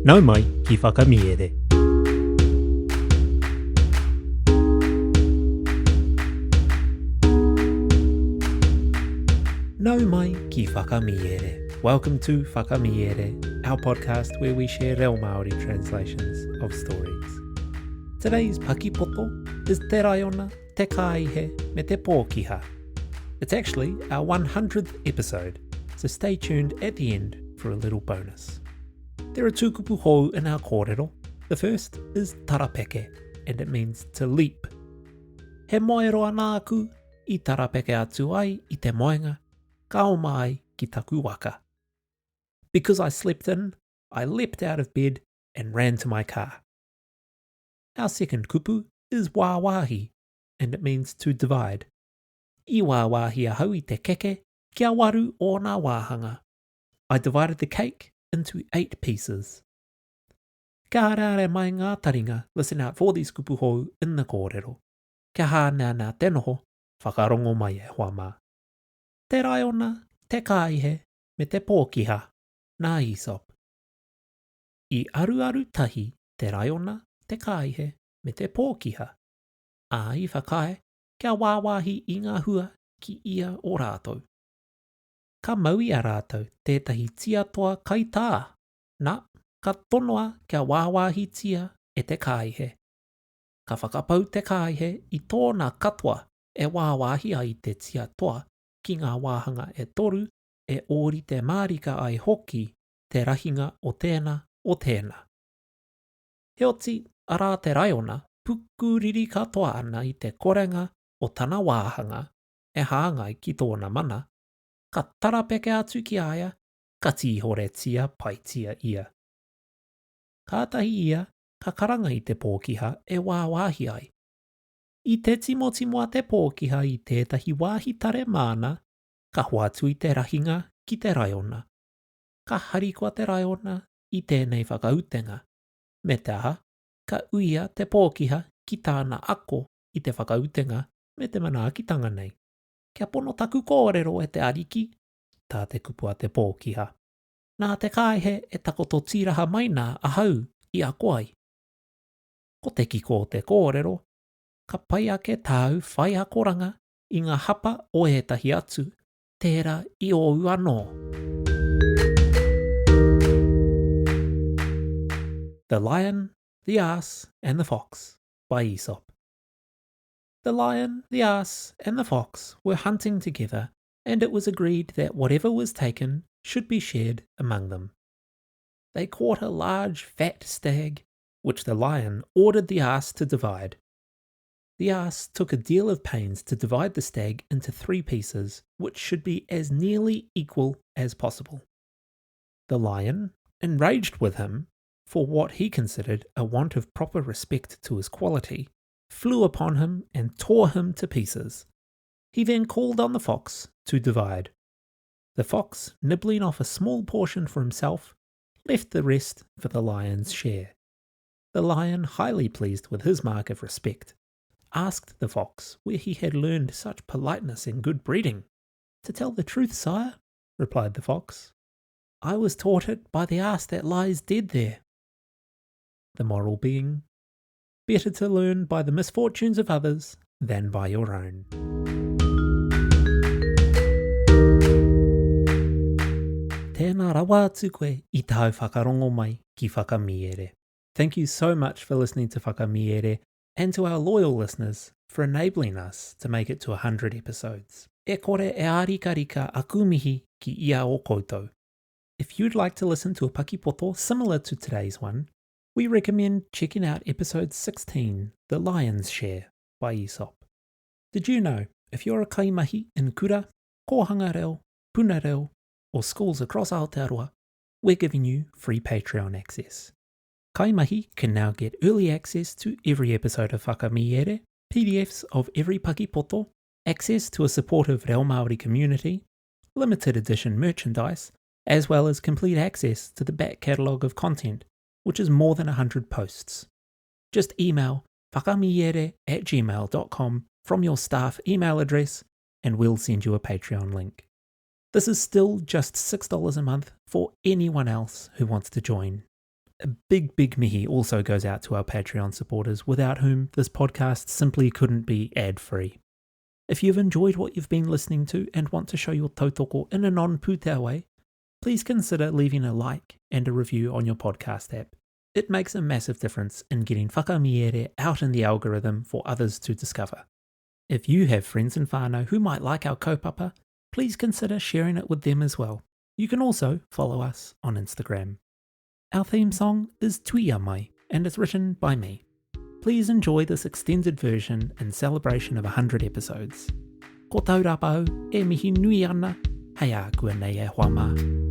Nau mai ki Whakamiere. Nau mai ki Whakamiere. Welcome to Whakamiere, our podcast where we share reo Māori translations of stories. Today's pakipoto is Te Raiona, Te Kāihe me Te Pōkiha. It's actually our 100th episode, so stay tuned at the end for a little bonus. There are two kupu hou in our kōrero. The first is tarapeke, and it means to leap. He moeroa nāku i tarapeke atu ai i te moenga, ka oma ai ki taku waka. Because I slept in, I leapt out of bed and ran to my car. Our second kupu is wāwāhi, and it means to divide. I wāwāhi ahau i te keke kia waru ōna wāhanga. I divided the cake into eight pieces. Kia hareare mai ngā taringa, listen out for these kupu hou in the kōrero. Kia hāneanea te noho, whakarongo mai e hoa mā. Te raiona, te kāihe, me te pōkiha, nā Aesop. I aruaru tahi te raiona, te kāihe, me te pōkiha, ā, i whakaae kia wāwāhi i ngā hua ki ia o rātou. Ka mau i a rātou tētahi tiatoa kaitā, na, ka tonoa kia wāwāhitia e te kāihe. Ka whakapau te kāihe i tōna katoa e wāwāhi ai te tiatoa ki ngā wāhanga e toru e ōrite mārika ai hoki te rahinga o tēnā, o tēnā. Heoti, arā te raiona, pukuriri katoa ana i te korenga o tana wāhanga e hāngai ki tōna mana, ka tarapeke atu ki a ia, ka tīhoretia paitia ia. Kātahi ia ka karanga i te pōkiha e wāwāhi ai. I te timotimo a te pōkiha i tētahi wāhi tare māna, ka hoatu i te rahinga ki te raiona. Ka harikoa te raiona i tēnei whakautenga, me te aha, ka uia te pōkiha ki tāna ako i te whakautenga me te manaakitanga nei. Kia pono taku kōrero e te Ariki, tā te kupu a te pōkiha. Nā te kāihe e takoto tīraha mai nā ahau i ako ai. Ko te kiko o te kōrero, ka pai ake tāu whai akoranga i ngā hapa o ētahi atu, tērā i ōu anō. The Lion, the Ass and the Fox by Aesop. The lion, the ass, and the fox were hunting together, and it was agreed that whatever was taken should be shared among them. They caught a large fat stag, which the lion ordered the ass to divide. The ass took a deal of pains to divide the stag into three pieces, which should be as nearly equal as possible. The lion, enraged with him for what he considered a want of proper respect to his quality, flew upon him and tore him to pieces. He then called on the fox to divide. The fox, nibbling off a small portion for himself, left the rest for the lion's share. The lion, highly pleased with his mark of respect, asked the fox where he had learned such politeness and good breeding. To tell the truth, sire, replied the fox, I was taught it by the ass that lies dead there. The moral being, better to learn by the misfortunes of others than by your own. Tēnā rawa atu koe i tāu whakarongo mai ki Whakamiere. Thank you so much for listening to Whakamiere and to our loyal listeners for enabling us to make it to 100 episodes. E kore e ārikarika aku mihi ki ia o koutou. If you'd like to listen to a pakipoto similar to today's one, we recommend checking out episode 16, The Lion's Share by Aesop. Did you know if you're a kaimahi in kura, kōhanga reo, puna reo, or schools across Aotearoa, we're giving you free Patreon access. Kaimahi can now get early access to every episode of Whakamiere, PDFs of every pakipoto, access to a supportive Reo Māori community, limited edition merchandise, as well as complete access to the back catalogue of content, which is more than 100 posts. Just email whakamiere at gmail.com from your staff email address and we'll send you a Patreon link. This is still just $6 a month for anyone else who wants to join. A big, big mihi also goes out to our Patreon supporters, without whom this podcast simply couldn't be ad free. If you've enjoyed what you've been listening to and want to show your tautoko in a non pūtea way, please consider leaving a like and a review on your podcast app. It makes a massive difference in getting Whakamiere out in the algorithm for others to discover. If you have friends and whānau who might like our kaupapa, please consider sharing it with them as well. You can also follow us on Instagram. Our theme song is Tuia Mai and is written by me. Please enjoy this extended version in celebration of 100 episodes. Ko taurapa au e mihi nui ana, hei ākuanei e hoa mā.